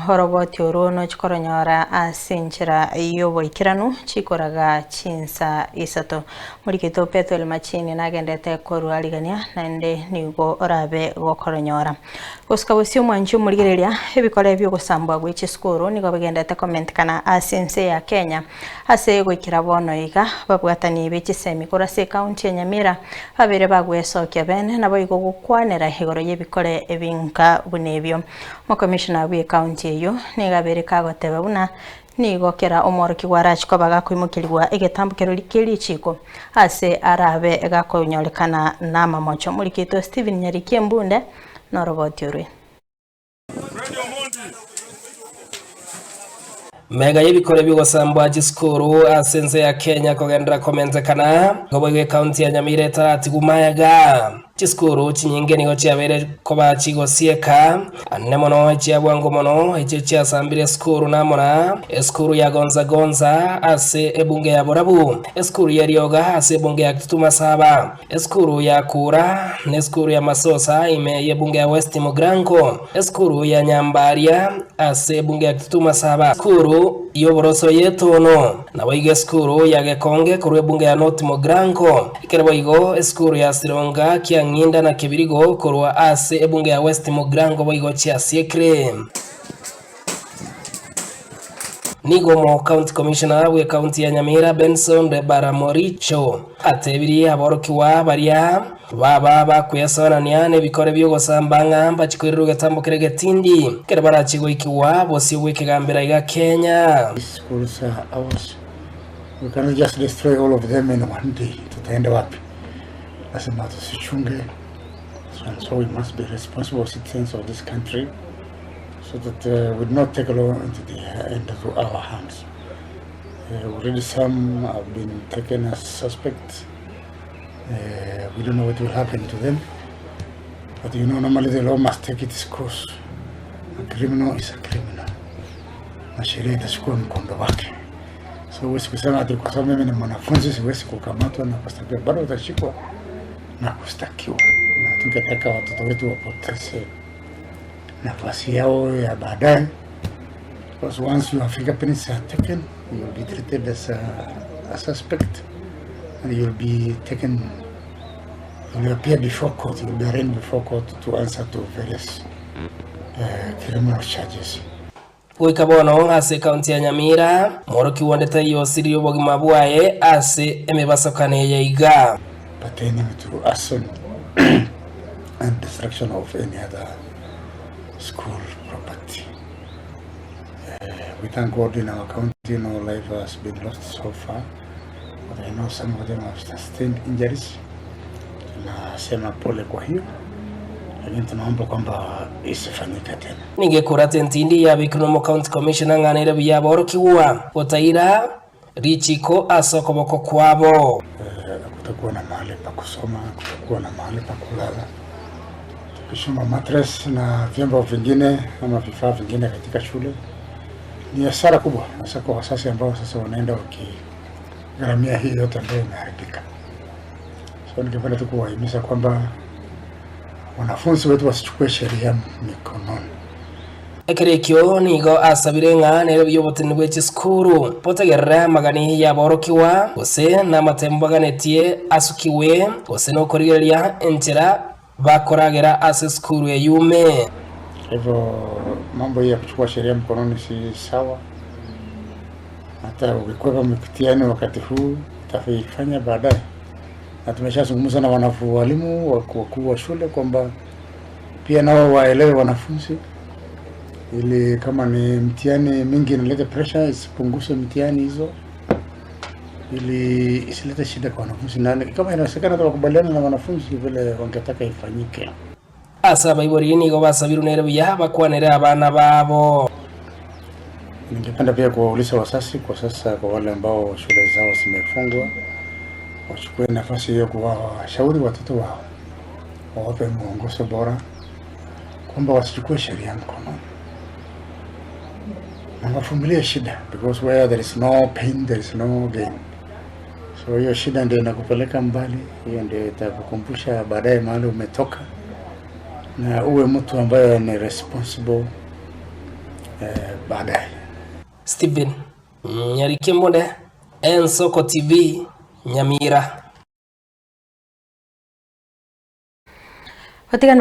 Oroboti orwo nochi koronyora ase enchera y'oboikeranu chikoraga chinsa isato. Morikito Pethuel Machini nagendete korwa rigania naende nigo orabe gokoronyora. Gosuka bosio omwanchi omorigereria, ebikore bi'ogosambwa gwe chisukuru nigo bigendete komentekana ase ense ya Kenya ase goikera bono iga babwatani be chisemi korwa ase ekaunti ya Nyamira babere bagwesokia bene naboigo gokwanera igoro y'ebikore ebinka buna ebio. Omokomishona bw'ekaunti eyio nigo abere kagoteba buna nigo kera omworokigwa arache koba gakoimokerigwa egetambo kerori kie richiko ase arabe gakonyorekana namamocho. Omorikito Stephen Nyariki Embunde noroboti orwe. Mega y'ebikore bi'ogosambwa chisukuru ase ense ya Kenya kogenderera komentekana, nigo boigo ekaunti ya Nyamira etaratigwa magega. Chisukuru chinyinge nigo chiabeire koba chigosieka anene mono echia bwango mono echio chiasambire esukuru namona esukuru ya Gonza Gonza ase ebunge ya Borabu, esukuru y'Erioga ase ebunge ya Kitutu Masaba, Esukuru ya Kura, na esukuru ya Masosa ime y'ebunge ya West Mugrango, esukuru ya Nyambaria ase ebunge ya Kitutu Masaba, esukuru y'oboroso y'Etono, naboigo esukuru ya Gekonge korwa ebunge ya North Mugrango, ekero boigo esukuru ya Sironga, Kiang'inda na Kebirigo korwa ase ebunge ya West Mugrango boigo chiasiekire. Nigo omo County Commissioner bw'ecounty ya Nyamira Benson Baramoricho atebirie aborokigwa baria baba bakwesoanania nebikore bi'ogosamba ng'a mbachie koirerwa egetambo kere getindi ekero barachie goikigwa bosio bw'ekegambero aiga Kenya. These schools are ours. We cannot just destroy all of them in one day. Tutaenda wapi? Lazima tusichunge. And so we must be responsible citizens of this country. so that uh, we do not take law into, the, into our hands. Uh, already some have been taken as suspects. Uh, we don't know what will happen to them. But you know, normally the law must take its course. A criminal is a criminal. Na sheria itachukua mkondo wake. So huwezi kusema ati kwa sababu mimi ni mwanafunzi siwezi kukamatwa na kushtakiwa. Bado utashikwa na kushtakiwa, na tungetaka watoto wetu wapoteze nafasi yao ya baadaye because once your fingerprints are taken you'll be treated as a, a suspect and you'll be taken you'll appear before court you'll be arraigned before court to answer to various uh, criminal charges Goika bono ase ekaunti ya Nyamira, mworokia onde taiyo osiririe obogima bwaye ase emebasokano eye iga. Pertaining to arson and destruction of any other school property. Uh, we thank God in our county no life has been lost so far, but I know some of them have sustained injuries. Tunasema pole kwa hiyo, lakini tunaomba kwamba isifanyike tena. Nigo ekorata entindi yabekirwe n'omo county commissioner ng'a nere buya aborokigwa gotaira richiko ase okoboko kwabo. Eh, kutakuwa na mahali pa kusoma, kutakuwa na mahali pa kulala. Tukishoma mattress na vyombo vingine ama vifaa vingine katika shule ni hasara kubwa, hasa kwa wazazi ambao sasa wanaenda wakigharamia hii yote ambayo imeharibika. So ningependa tu kuwahimiza kwamba wanafunzi wetu wasichukue sheria mikononi. Ekero ekio nigo asabire ng'a nere buya oboteneneri bwe chisukuru botegerere amagani y'aborokigwa, gose namatembo baganetie asukigwe, gose nokorigereria enchera bakoragera ase esukuru eyio ime. Kwa hivyo mambo hii ya kuchukua sheria mkononi si sawa. Hata ukikwepa mitihani wakati huu utaifanya baadaye, na tumeshazungumza na wanafu walimu wakuu wa shule kwamba pia nao waelewe wanafunzi, ili kama ni mtihani mingi inaleta pressure, isipunguze mtihani hizo ili isilete shida kwa wanafunzi, na kama inawezekana hata wakubaliana na wanafunzi vile wangetaka ifanyike. Ase abaibori nigo basabirwe nere buya bakwanere abana babo. Ningependa pia kuwauliza wazazi kwa sasa, kwa wale ambao shule zao zimefungwa, wachukue nafasi hiyo kuwashauri watoto wao, wawape mwongozo bora, kwamba wasichukue sheria mkononi na wavumilie shida, because where there is no pain there is no gain. So hiyo shida ndio inakupeleka mbali, hiyo ndio itakukumbusha baadaye mahali umetoka, na uwe mtu ambaye ni responsible. eh, baadaye. Stephen Nyarikembonde, Ensoko TV, Nyamira. Gotigana.